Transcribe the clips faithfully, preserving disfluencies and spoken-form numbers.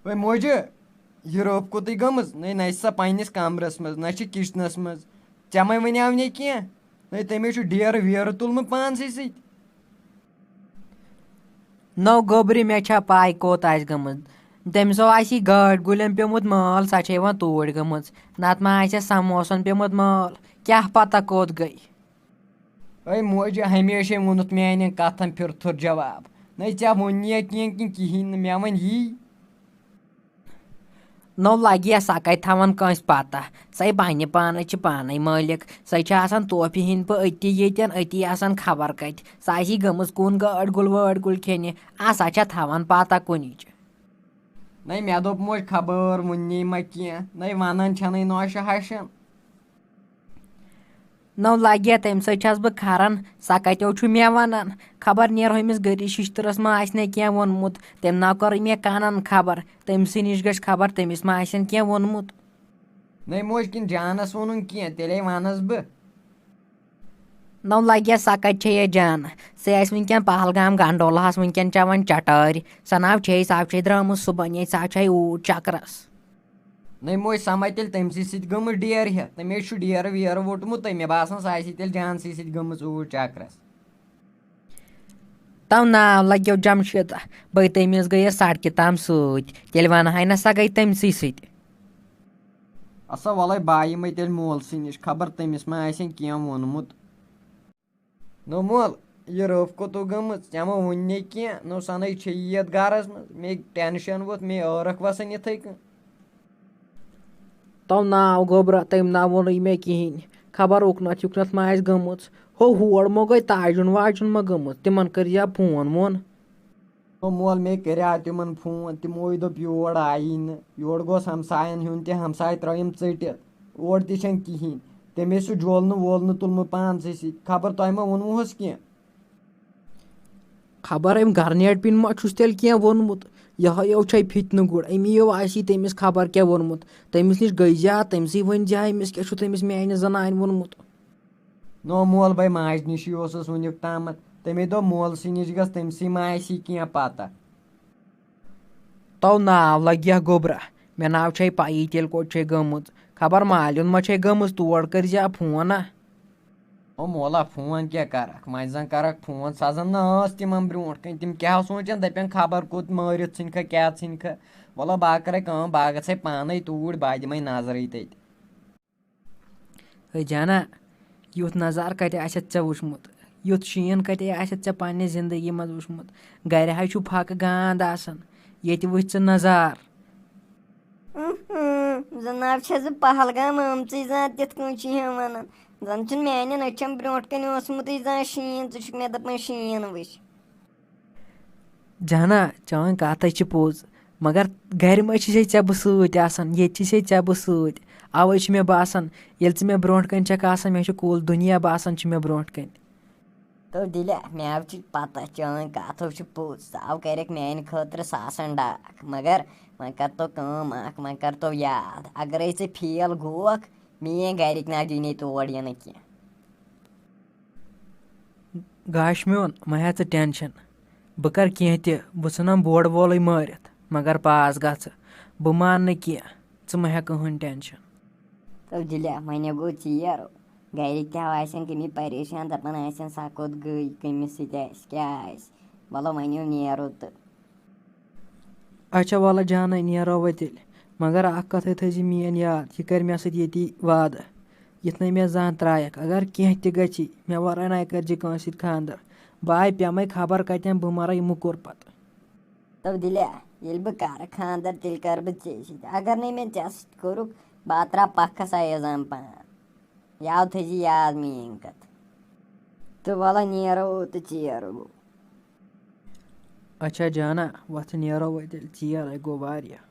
ہے موجہِ، یہِ رٲف کوٚتٕے گٔمٕژ؟ نَے، نَے چھِ سۄ پنٛنِس کمرس منٛز، نہ چھِ کچنس منٛز۔ ژےٚ مَے وَنیٛاو نَے کینٛہہ؟ نَے، تٔمِس چھُ ڈیرٕ ویرٕ تُلمُت پانسٕے سۭتۍ۔ نو گوٚبرِ، مےٚ چھا پَے کوٚت آسہِ گٔمٕژ؟ تٔمِس آسہِ یہِ گٲڈۍ گُلٮ۪ن پیوٚمُت مٲل، سۄ چھےٚ یِوان توٗرۍ گٔمٕژ۔ نتہٕ ما آسٮ۪س سموسن پیوٚمُت مٲل؟ کیٛاہ پتہ کوٚت گٔے؟ ہے موجہِ، ہمیشے ووٚنُتھ میانٮ۪ن کتھن پھِرتھُر جواب۔ نَے ژےٚ ووٚن نہٕ یہِ کینٛہہ کِنہٕ کِہیٖنۍ نہٕ، مےٚ وۄنۍ یی۔ نو لگہِ سۄ کتہِ تھاوان کٲنٛسہِ پتہ؟ سۄے پننہِ پانس چھِ پانے مٲلِک۔ سۄے چھِ آسان توفہِ ہٕنٛدۍ پٲٹھۍ أتی ییٚتٮ۪ن، أتی آسان خبر کتہِ۔ سۄ آسی گٔمٕژ کُن گٲڈ گُل وٲڈ گُل کھیٚنہِ۔ آ، سۄ چھےٚ تھاوان پتہ کُنِچ۔ نَے مےٚ دوٚپ موج خبر وُنی ما کینٛہہ، نَے ونان چھنَے نوشہِ ہشن۔ نو لگہِ تٔمۍ سۭتۍ چھَس بہٕ کھران، سۄ کتیو چھُ مےٚ ونان؟ خبر نیرو أمِس گٔری ششتٕرس ما آسہِ نے کینٛہہ ووٚنمُت، تٔمۍ نا کوٚر مےٚ کنن خبر، تٔمۍ سٕے نِش گژھِ خبر تٔمِس ما آسن کینٛہہ ووٚنمُت۔ نَے موج، کِنہٕ جانس ووٚنُن کینٛہہ، تیٚلے ونس بہٕ۔ نو لگہِ سۄ کتہِ چھےٚ یہِ جان؟ سۄ آسہِ وٕنکٮ۪ن پہلگام گنڈولاہس وٕنکٮ۪ن چٮ۪وان چٹٲرۍ۔ سۄ ناو چھے، سۄ چھے درٛامٕژ صُبحن، یے سۄ چھے اوٗرۍ چکرس۔ نَے موج، سۄ ما تیٚلہِ تٔمۍ سٕے سۭتۍ گٔمٕژ ڈیر ہٮ۪تھ؟ تٔمۍ چھُ ڈیرٕ ویرٕ ووٚٹمُت، تہٕ مےٚ باسان سۄ آسہِ تیٚلہِ جانسٕے سۭتۍ گٔمٕژ اوٗرۍ چکرس۔ تو ناو لگیو جمشیدہ، بے تٔمِس گٔیَس سڑکہِ تام سۭتۍ، تیٚلہِ ونہٕ ہاے نہ سۄ گٔے تٔمۍ سٕے سۭتۍ۔ اسا وَلَے بہٕ یِمَے تیٚلہِ مول سٕے نِش، خبر تٔمِس ما آسن کینٛہہ ووٚنمُت۔ نو مول، یہِ رٲف کوٚتو گٔمٕژ؟ ژےٚ ما ووٚن نے کینٛہہ؟ نو سۄ نَے چھےٚ یَتھ گَرَس منٛز، مے ٹٮ۪نشَن ووٚتھ، مے ٲرَکھ وَسان یِتھَے کٔنۍ۔ تو ناو گوٚبرا، تٔمۍ نہ ووٚنُے مےٚ کِہیٖنۍ۔ خبر اُکنَتھ یُکنَتھ ما آسہِ گٔمٕژ۔ ہو ہور مو گٔے تاجُن واجُن ما گٔمٕژ؟ تِمَن کٔرۍ زِ فون وون۔ او مول، مے کریاو تِمن فون، تِموے دوٚپ یور آیی نہٕ، یورٕ گوٚژھ ہمساین ہیوٚن تہِ، ہمساے ترٲوِم ژٔٹِتھ، اورٕ تہِ چھنہٕ کِہینۍ۔ تٔمۍ چھُ جولنہٕ وولنہٕ تُلمُت پانسٕے سۭتۍ، خبر تۄہہِ ما ووٚنوُہس کینٛہہ؟ خبر أمۍ گرنیٹ پِن ما چھُس تیٚلہِ کینٛہہ ووٚنمُت؟ یِہوٚے یو چھے فِتنہٕ گُر، أمی یو آسی تٔمِس خبر کیٛاہ ووٚنمُت۔ تٔمِس نِش گٔے زِ ہا، تٔمسٕے ؤنۍ زِ ہا أمِس کیٛاہ چھُ تٔمِس میانہِ زنانہِ ووٚنمُت۔ نو مول بھائی ماجہِ نِشی اوسُس وُنیُک تامَتھ۔ تٔمۍ دوٚپ مول سٕے نِش گژھ، تٔمۍ سٕے ما آسی کینٛہہ پَتہ۔ تو ناو لگہِ ہا گوٚبرا، مےٚ ناو چھے پَیی تیٚلہِ کوٚت چھے گٔمٕژ۔ خبر مالیُن ما چھے گٔمٕژ تور، کٔرۍ زِ ہا فون نا۔ او مولا، فون کیٛاہ کَرَکھ؟ وۄنۍ زَن کَرَکھ فون، سۄ زَن نہ ٲس تِمَن برٛونٛٹھ کَنہِ۔ تِم کیٛاہ سونٛچَن، دَپَن خبر کوٚت مٲرِتھ ژھٕنِکھا، کیٛاہ ژھٕنِکھا۔ وَلہٕ بہٕ ہا کَرَے کٲم، بہٕ ہا گژھَے پانَے توٗرۍ، بہٕ ہا دِمَے نظرٕے تَتہِ۔ ہے جانا، یُتھ نظارٕ کَتہِ آسٮ۪تھ ژےٚ وُچھمُت؟ یُتھ شیٖن کَتہِ آسٮ۪تھ ژےٚ پنٛنہِ زِندگی منٛز وُچھمُت؟ گَرِ حظ چھُ پھَکہٕ گانٛد آسان، ییٚتہِ وٕچھ ژٕ نظارٕ۔ اۭں، اۭں، زَن نہ چھَس بہٕ پہلگام آمژٕے زانٛہہ، تِتھ کٔنۍ چھِ یِم وَنان۔ زَن چھُنہٕ میٛانٮ۪ن أچھَن برٛونٛٹھ کَنہِ اوسمُتٕے زانٛہہ شیٖن، ژٕ چھُکھ مےٚ دَپان شیٖن وٕچھ۔ جانا، چٲنۍ کَتھ ہے چھِ پوٚز، مگر گَرِ منٛز چھِ سے ژےٚ بہٕ سۭتۍ آسان، ییٚتہِ چھِ سے ژےٚ بہٕ سۭتۍ۔ اَوَے چھِ مےٚ باسان، ییٚلہِ ژٕ مےٚ برٛونٛٹھ کَنہِ چھَکھ آسان، مےٚ چھُ کُل دُنیا باسان چھُ مےٚ برٛونٛٹھ کَنہِ۔ تو دِلہِ، مےٚ حظ چھِ پَتہ چٲنۍ کَتھ حظ چھِ پوٚز، ژٕ آو کَرٮ۪کھ میٛانہِ خٲطرٕ ساسَن ڈاکھ، مگر وۄنۍ کَر تو کٲم اَکھ، وۄنۍ کَر تو یاد، اگرَے ژٕ فیل گوکھ، میٛٲنۍ گَرِکۍ نہ دِنَے تور یِنہٕ کینٛہہ۔ گاش میون، مہ ہےٚ ژٕ ٹٮ۪نشَن۔ بہٕ کَرٕ کینٛہہ تہِ، بہٕ ژھٕنَم بورڈ وولٕے مٲرِتھ، مگر پاس گژھٕ۔ بہٕ مانہٕ نہٕ کینٛہہ، ژٕ مہ ہےٚ کٕہٕنۍ ٹٮ۪نشَن۔ تو دِلیا، وۄنۍ گوٚو ژیر۔ گَرِکۍ تہِ آسَن کٔمِتۍ پریشان، دَپان آسَن، سۄ کوٚت گٔے، کٔمِس سۭتۍ آسہِ، کیٛاہ آسہِ۔ وَلہٕ وۄنۍ یِم نیرو تہٕ۔ اچھا وَلہٕ جانَے، نیرو وۄنۍ تیٚلہِ۔ مگر اَکھ کَتھَے تھٲیزِ میٛٲنۍ یاد، یہِ کَرِ مےٚ سۭتۍ ییٚتی وعدٕ۔ یُتھ نَے مےٚ زانٛہہ ترٛایَکھ، اگر کینٛہہ تہِ گژھی، مےٚ وَرٲے نَے کَرِ زِ کٲنٛسہِ سۭتۍ خانٛدر۔ بہٕ آے پٮ۪مَے خبر کَتٮ۪ن، بہٕ مَرَے مُکُر پَتہٕ۔ تو دِلیا، ییٚلہِ بہٕ کَرٕ خانٛدر، تیٚلہِ کَرٕ بہٕ ژےٚ سۭتۍ۔ اگر نَے مےٚ ژےٚ سۭتۍ کوٚرُکھ، بہٕ ہا ترٛاو پَکھَس اَیَزان پان۔ یاو تھٲیزِ یاد میٛٲنۍ کَتھ۔ تہٕ وَلہٕ نیرو تہٕ ژیر گوٚو۔ اچھا جانا، وۄتھ نیرو وۄنۍ تیٚلہِ، ژیر ہے گوٚو واریاہ۔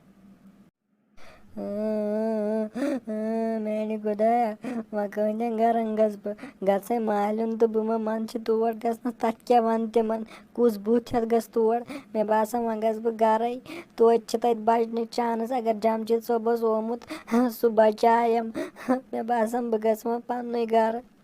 میانہِ خۄدایا، وۄنۍ کۭتٮ۪ن گرن گژھٕ بہٕ؟ گژھے مالیُن تہٕ بہٕ ما منٛدچھِ تور گژھنس، تتھ کیٛاہ ونہٕ تِمن؟ کُس بُتھ ہٮ۪تھ گژھٕ تور؟ مےٚ باسان وۄنۍ گژھٕ بہٕ گرے، توتہِ چھِ تتہِ بچنٕچ chance۔ اگر جمشید صٲب اوس آمُت، سُہ بچایم۔ مےٚ باسان بہٕ گژھٕ وۄنۍ پننُے گرٕ۔